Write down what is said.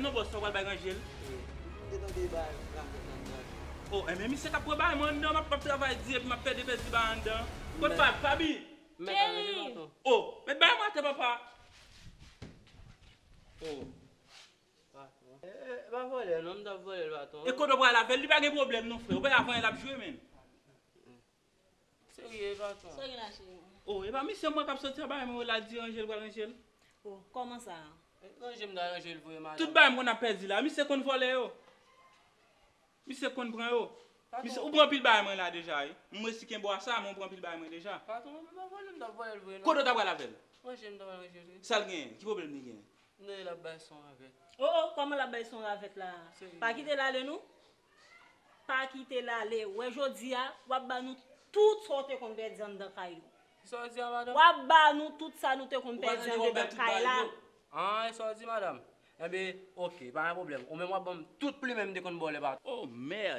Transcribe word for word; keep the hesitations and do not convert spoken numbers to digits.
Non, bòs, sa w pral bay Ranjèl? M te tande bay Ranjèl anndan. Oh, enben, misye k ap pran bay mwen anndan, m ap, m ap travay di epi m ap pèdi, pèdi bay anndan. Kot Fab, Fabi? Cheri! Oh, met bay mwen atè, papa. Oh. Patwon. E, e, pa vòlè, non, m t ap vòlè l, patwon. E kote w pral avè l? Li pa gen pwoblèm, non, frè. Ou pa avan l ap jwe, menm. Serye, patwon. Sa gen la, cheri? Oh, e pa misye mwen k ap soti a bay mwen la di Ranjèl pral Ranjèl. Oh, kòman sa? Ranjèl m ta Ranjèl voye madanm. Tout bay m konn ap pèdi la. Misye konn vòlè yo. Misye konn pran yo. Patwon. Misye, ou pran pil bay mwen la deja, wi. M resi kenbe w a sa, men ou pran pil bay mwen deja. Patwon, mwen pa vòlè, m t ap vòlè l vre, non. Kote w ta pral avè l? Ranjèl m ta pral Ranjèl, wi. Sa l genyen? Ki pwoblèm li genyen? M tande l ap bay son ravèt. Oh, oh, kòman l ap bay son ravèt la? Serye. Pa kite l ale, non. Pa kite l ale. Wè jodi a, w ap ba nou tout sa w te konn pèdi anndan kay yo. Sa w di a, madanm? W ap ba nou tout sa nou te konn pèdi anndan kay la. Ou pa tande w ap bay tout bagay yo? Ah, e sa w di, madanm? Enben, oke, pa gen pwoblèm. Ou menm w ap ban m tout plimen m te konn ba w lè pa. Oh, mèd!